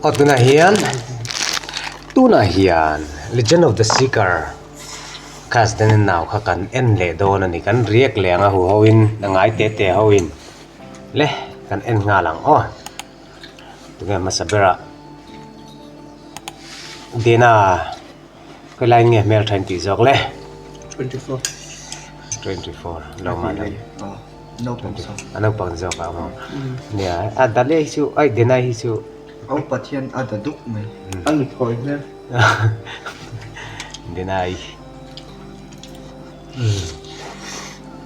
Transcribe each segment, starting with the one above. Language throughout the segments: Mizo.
Aw tunah hian tunah hian legend of the seeker class ten a nau kha kan en leh dawn a ni kan riak leh ang a hu ho in a ngai te te ho in le kan en nghal ang aw tunge hmasa berah Dena khawilai nge hmeltha in tih zawk le 24 lo man a a naupang zawk ah maw nia a Dale hi chu ai Dena hi chu Au Pathian a da duk mai a ni thawi hmel Dena hi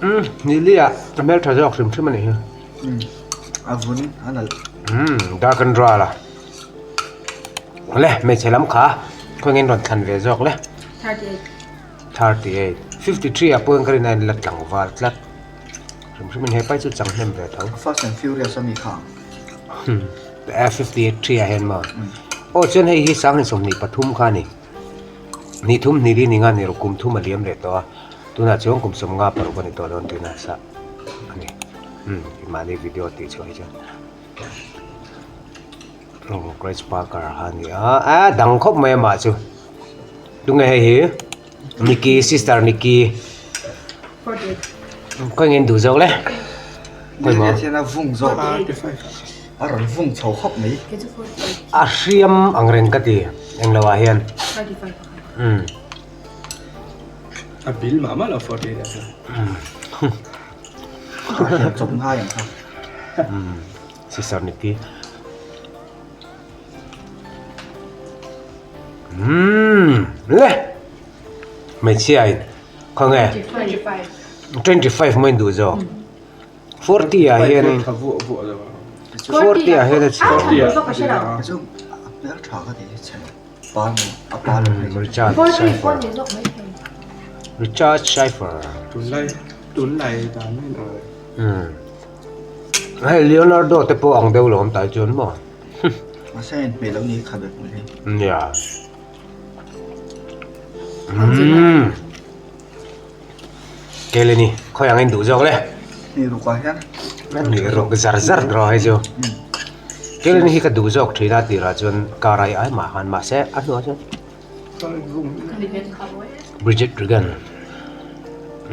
umm ni li ah a hmeltha zawk hrim hrim a nih hi a vun a nalh dark and ral a le hmeichhe lam kha khawnge in rawn thlan ve zawk le 38 53 ah pawhin ka rin a in la tlangval tlat hrim hrim in hepa hi chu chang hnem ve tho Fast and Furious a mi kha 53 ah hian maw aw chuan hei hi sanghnih 23 kha a ni ni thum hnih li ni nga ni rawh kum thum a liam leh tawh a tunah chuan kum 56 a ni tawh dawn tihna sa a ni mahni video tih chhuah hi chuan. Aw Grace Parker kha a ni a a dang khawp mai amah chu tunge hei hi Nikki sister Nikki khawi nge in duh zawk le khawi maw a rawn vung chho khawp mai a hriam ang reng ka ti englo ah hian umm a bil mah mah lo 48 ah chuan chawp ngai ang kha Sister Nikki Umm le hmeichhia in khawnge 25 mai duh zawk 40 ah hian in 40 ah hian a chhe Richard Scheifer Richard Scheifer umm hei Leonardo te pawh ang deuh lo awm ta hi chuan maw mahse a inhmeh loh ni kha ber hmul hi nia umm kele ni khawi ang in duh zawk le hnih ruk ah hian hnih ruk zar zar draw hei chu kele ni hi ka duh zawk thin a tirah chuan car ai ai mah khan mahse a hnuah chuan Bridget Regan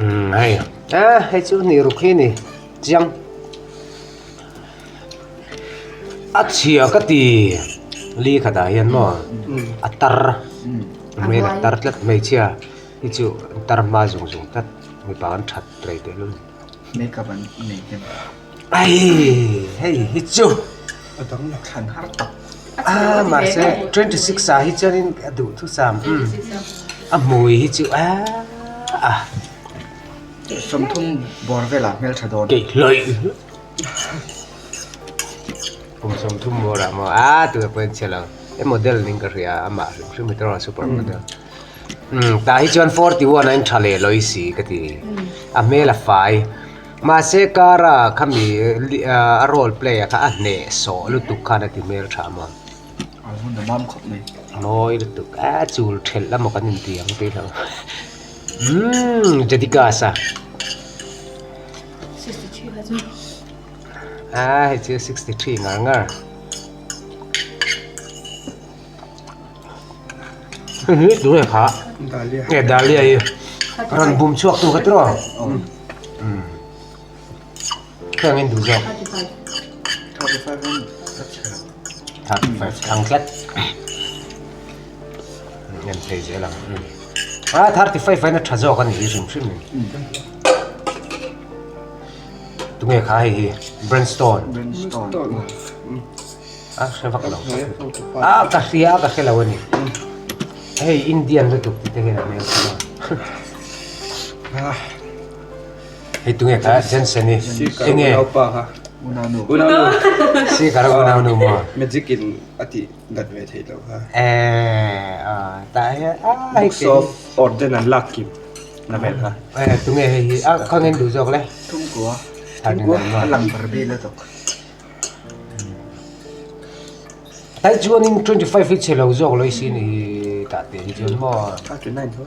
umm hei ah hei chu hnih ruk hi a ni chiang a chhia ka ti li khatah hian maw a tar hmel a tar tlat hmeichhia hi chu an tar hma zung zung tlat mipa an that rei teh lul makeup an nei hnem ai hei hi chu a dang la thlan har tak ah mahse 26 ah hi chuanin a duh thusam a hmui hi chu ah 30 bawr velah hmeltha dawn keih hlawih kum 30 bawr ah maw ah tuna pawh a inchhe lo he model niin ka hria amah hrim hrim hi tawrh a super model umm tah hi chuan 41 a in tha leh lawi si ka ti a hmel a fai mahse car a khami a role play a kha a hneh sawh lutuk khan a ti hmel tha maw a hun a mam khawp mai mawi lutuk a chul thelh emaw kan inti ang tih lo umm jadika sa a hei chu 63 ngar ngar hei hi tunge kha nge dahlia hi rawn bum chhuak tu kha tiraw umm kheng in duh zawk 35 thlang tlat en phei zel ang a 35 aiin a tha zawk a ni hi hrim hrim tunge kha hei hi brainstorm a hre vak lo a ka hria ka hre lo a ni hei Indian lutuk tih te hian a hmel a hei tunge kha Jensen hi enge Sikar unau nu maw magic in a tih dat ve theih loh kha eh tah hian books of orden an lak kim na vel kha eh tunge hei hi a khawnge an duh zawk le thungkua thungkua a lang ber bil a tawk tai chuanin 25 hi chhe lo zawk lo i sin i tah te hi chuan maw 39 tho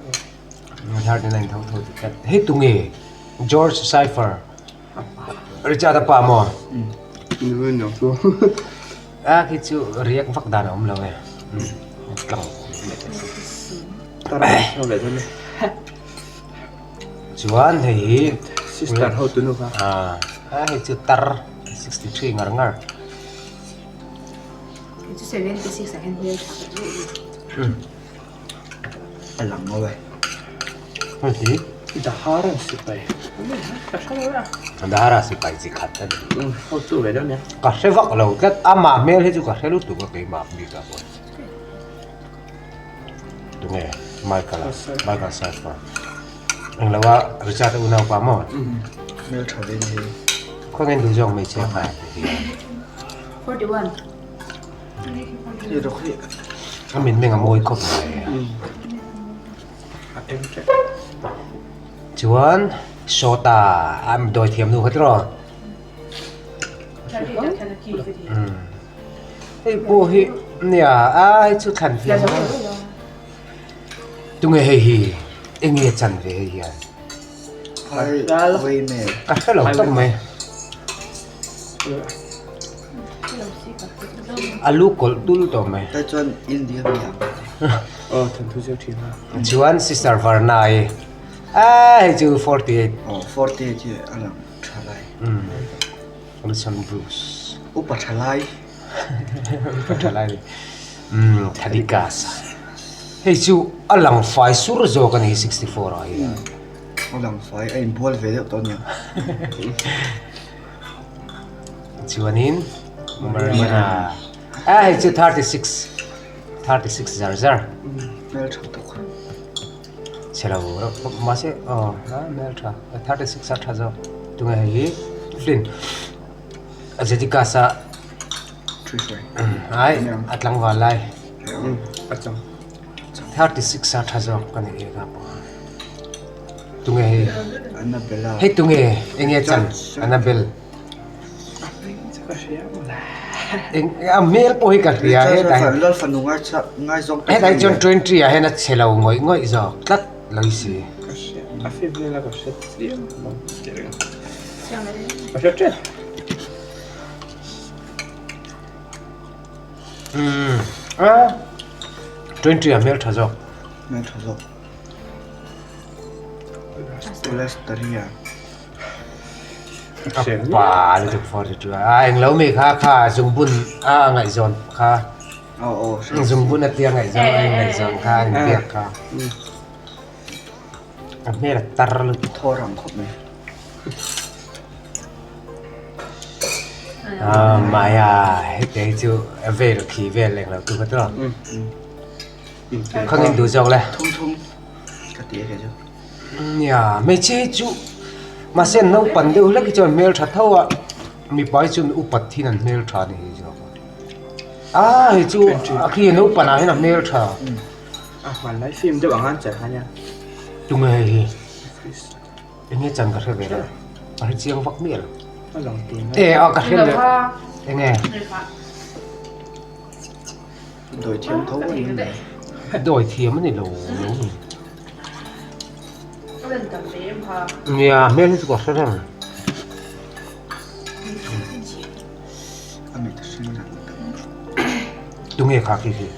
39 tho tho ti tlat hei tunge George Cypher Richard a pa maw ni A khi chu riak vak dan a awm lo e. Tlang. Chuan hei hi Sister ho tunu kha. A hei chu tar 63 ngar ngar. Hei chu 76 ah hian hmel tha ka duh a ni. A lang ngawt e. Hei hi Dahara sipai. Dahara sipai chi khat a ni. Ho chu ve deuh nia. Ka hre vak lo tlat amah hmel hi chu ka hre lutuk a keimah bik ah pawh. Tunge Michael a Michael Saifa. Englo a Richard a unaupa maw? Hmel tha ve ni hei. Khawnge duh zawk hmeichhia kha ti hi. 41. Hei rawk hi. A mitmeng a mawi khawp mai. A eng tep. Chuan Shota a dawi thiam nu kha tiraw? Hei pawh hi nia a hei chu thlan thiam a tunge hei hi enge chan ve hei hian ka hre lo tawp mai a lu kawlh tul tawp mai chuan sister Varna-i a hei chu 48 Thalai. Wilson Bruce. Upa Thalai. Upa Thalai. Um Thadikas. Hei chu a lang fai sur zawk a ni 64 ah hian. A lang fai a inbual ve deuh tawh ania. Chuanin Mariana. A hei chu 36 36 zar zar. Hmel tha tuk. Chhe lo reuh khawp mahse aw a hmel tha 36 a tha zawk tunge hei hi Flynn a Zeticus a ai a tlangval lai 36 a tha zawk ka ni e ka pawh tunge hei hei tunge enge chan Annabelle. A hmel pawh hi ka hria hetah hian hetah hi chuan twenty ah hian a chhe lo ngawih ngawih zawk tlat lo i si. Twenty ah hmel tha zawk. Pa lutuk 42 a englo mi kha kha zungbun a ngaihzawn kha zungbun a tia ngaihzawn a ngaihzawn kha an biak kha a hmel a tar lutuk thaw rang khawp mai a maya hete hi chu a vel khi vel englo tu kha tawh khangin duh zawk le thum thum ka ti a chu Nia, hmeichhe hi chu mahse an naupan deuh hlek hi chuan hmeltha tho a, mipa hi chuan upat thin an hmeltha a ni hi zawk a. A hei chu a khi naupan ah hian a hmeltha. A hmanlai film deuh ang a an chan kha nia. Tunge hei hi? Enge chan ka hre ve lo. Ka hre chiang vak miah lo. A lang tun E a ka hre leh. Enge? Dawi thiam tho a ni. Dawi thiam a ni lo lo ni. Nia hmel hi chu ka hre reng. Tunge kha khi khi?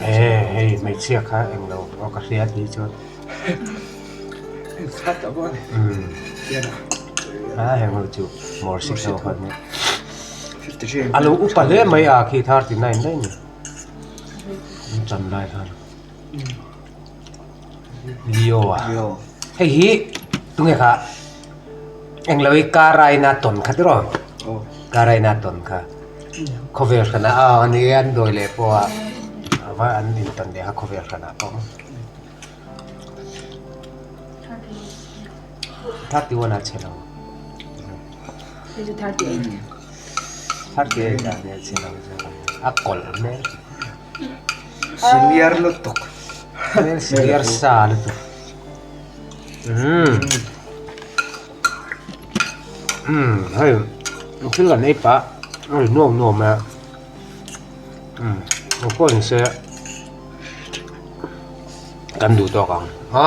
E hei hmeichhia kha englo aw ka hria tih chuan. A heng ho chu Morsi ho kha nia. A lo upa hle mai a khi 39 daih ni. An chan lai khan. Leo a. Hei hi tunge kha englo hi Karaina tawn kha tiraw? Karaina tawn kha. Khawvel hranah a ani an dawi leh pawh a va an intawn leh kha khawvel hranah pawh. 31 a chhe lo. 38 ah nia chhe lo a kawlh hmel. Senior lutuk. Hmel senior sa lutuk. Umm. Umm hei thil kan ei pah a ri nuam nuam a. Umm engpawh ni se kan duh tawk ang a.